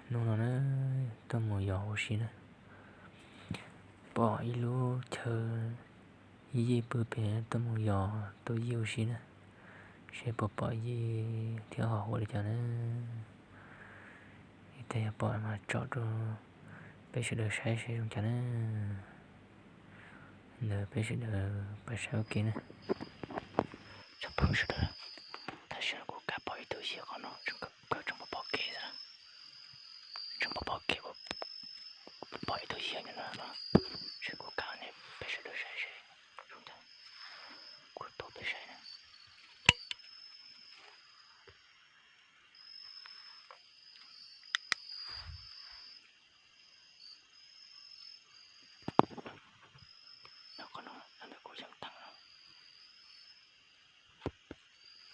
Hnub no na, tuaj mus yos ua si na, pom ib lub chaw yij pw pem, tuaj mus yos tuaj yij ua si na, seb puas pom yij thiab ho huam li cas na. Ib teg yog pom mas tsom rau peb sawv daws saib seb zoo cas na. Ntawd peb sawv daws pab saib ua ke na. Tsoom phooj ywg sawv daws, tam sim no kuv kam pom ib tug yij qhov no, kawg tsoom pom pom kev xwb, tsoom pom pom kev, pom ib tug yij nyob no, seb kuv kam ne, peb sawv daws saib seb zoo cas, kuv tuaj peb saib na. Qhov no, qhov ntawd kuj yeej tag na,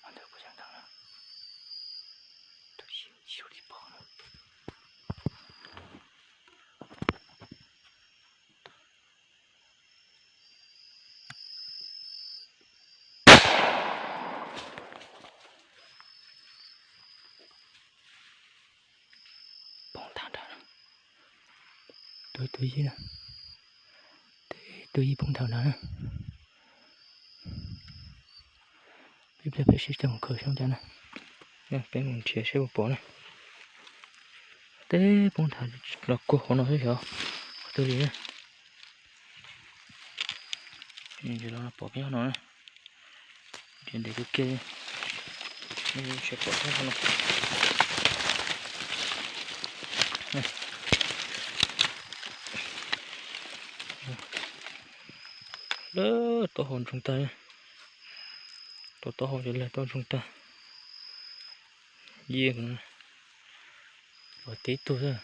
qhov ntawd kuj yeej tag na, tus yij xyuv li pog no. Poob nthav nrad, tus, tus yij na, tus yij poob nthav nrad na. Peb pliag peb sib cog mus khaws saib cas na. Peb mus nrhiav saib puas pom na. Teb poob nthav los kuag hauv no xwb xyov qhov twg li na. Ntshe los pom kiag no na. Ntshe ntev kawg kiag li. Ntshe pom kiag no. Lawm, taub hau ntsoog tag. Tus taub hau ces lag taub ntsoog tag. Yij, ua tib tug xwb.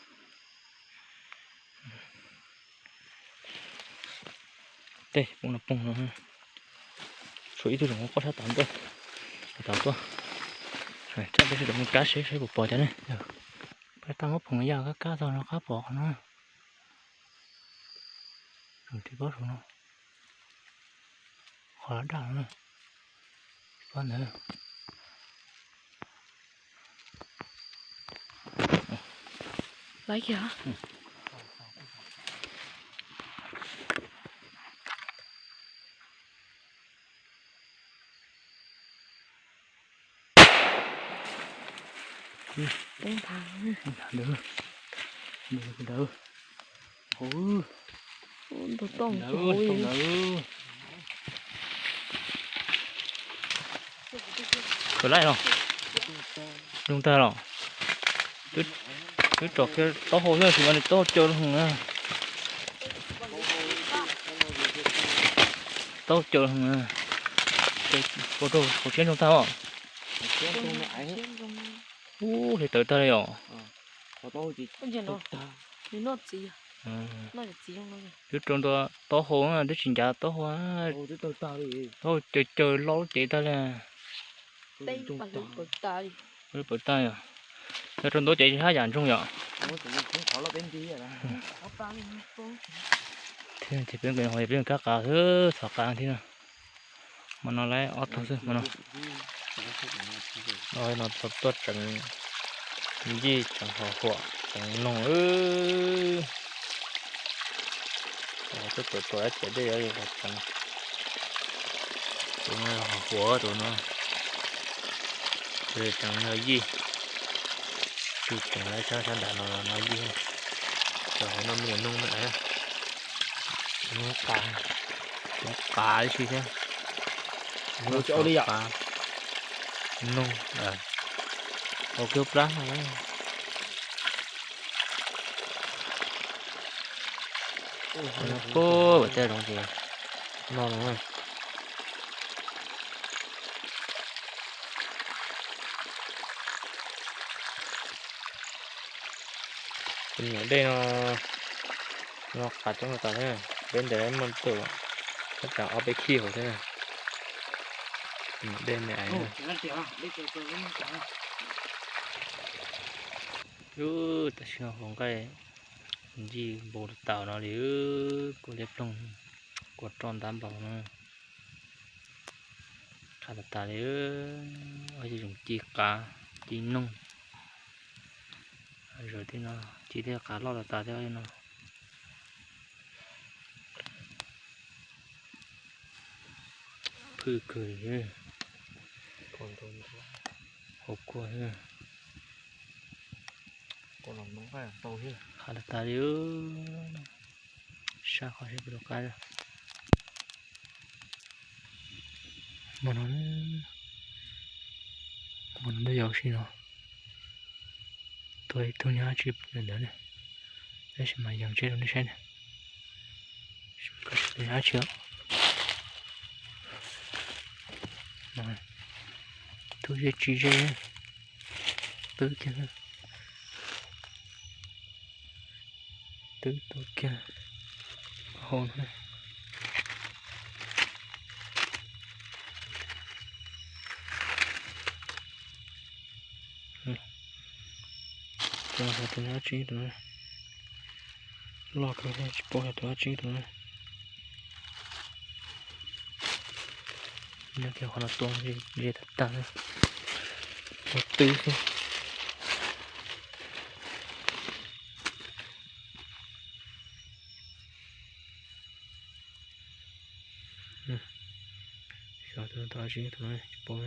Tej poob no poob no. Tshuav ib tug zoom qoj sab tod ntag. Tod tuaj. Tsam peb sawv daws mus kab seb saib puas pom cas ne. Peb tau muab phoom yaj kab kab txog no qab pom qhov no. Zoom tib pob saum no. Qhov daj no na. Tib pob ntawd. Laiv kiag. Poob nthav ntawd. Ntawd. Ntau toj ntawd. Khaws laij los. Zoo tag los. Twb tsom kiag taub hau xwb tab sis mas nws taub hau caw hwv na. Taub hau caw hwv na. Ua rau hauv siab zoo tag os. Ub, hliv tawv tag li os. Twb rau ntua taub hau na, twb tsis ncav taub hau. Taub hau caw caw loj lub cev tag li. Lub pawv tag yom. Yog rau ntua cev tsis haj yam ntsoog yom. Thiab ces peb nkes ho peb kab qav xwb, txhom qav thiab na. Hmo no laib ob tug xwb hmo no. No tuaj tseev yij tseev hom huam tseev noog. Tuaj tuam tuam dab tsi dej yuav tseev. Tus no hom huam tus no. Tseev yij. Tsuj tseev lawm sab sab nram no no yij. Cov hauv no me nyuam noog na. Noog qav, noog qav tib si thiab. Noog qav, noog, ua kiag plab no. Puag tej zoov ces no no. Tus me nyuam dej no, no qav coob tas thiab, peb ntes muaj tuaj, tab tsam ob peb khij hauv thiab. Tus me nyuam dej me aiv. Tam sim no hauv nqaij yij npau taws no li, kua liab ploog, kua roj ntab npaum no. Qab tas tas li, ua yij zoom ci qav ci noog. Zaum tej no ci thiaj qav loj tas tas thiab no. Phwj kawg li. Hauv kua thiab. Qab tas tas li. Sab qhov seb puas tau qab. Hmo no, hmo no twb yau si no. Tuaj ib tug nyab tsi ntawd ne, tab sis mas yees tseb rau nej saib ne. Tus nyab tsi os. Tub zeb tsi zeb, twb kiag, twb tuaj kiag hauv no. Xyov tus dab tsi tus no, loj kawg thiab tsis paub xyov tus dab tsi tus no. Nyob kiag qhov no tuaj ze tag tag, ua twb xwb. Xyov tus no tus dab tsi tus no tsis paub.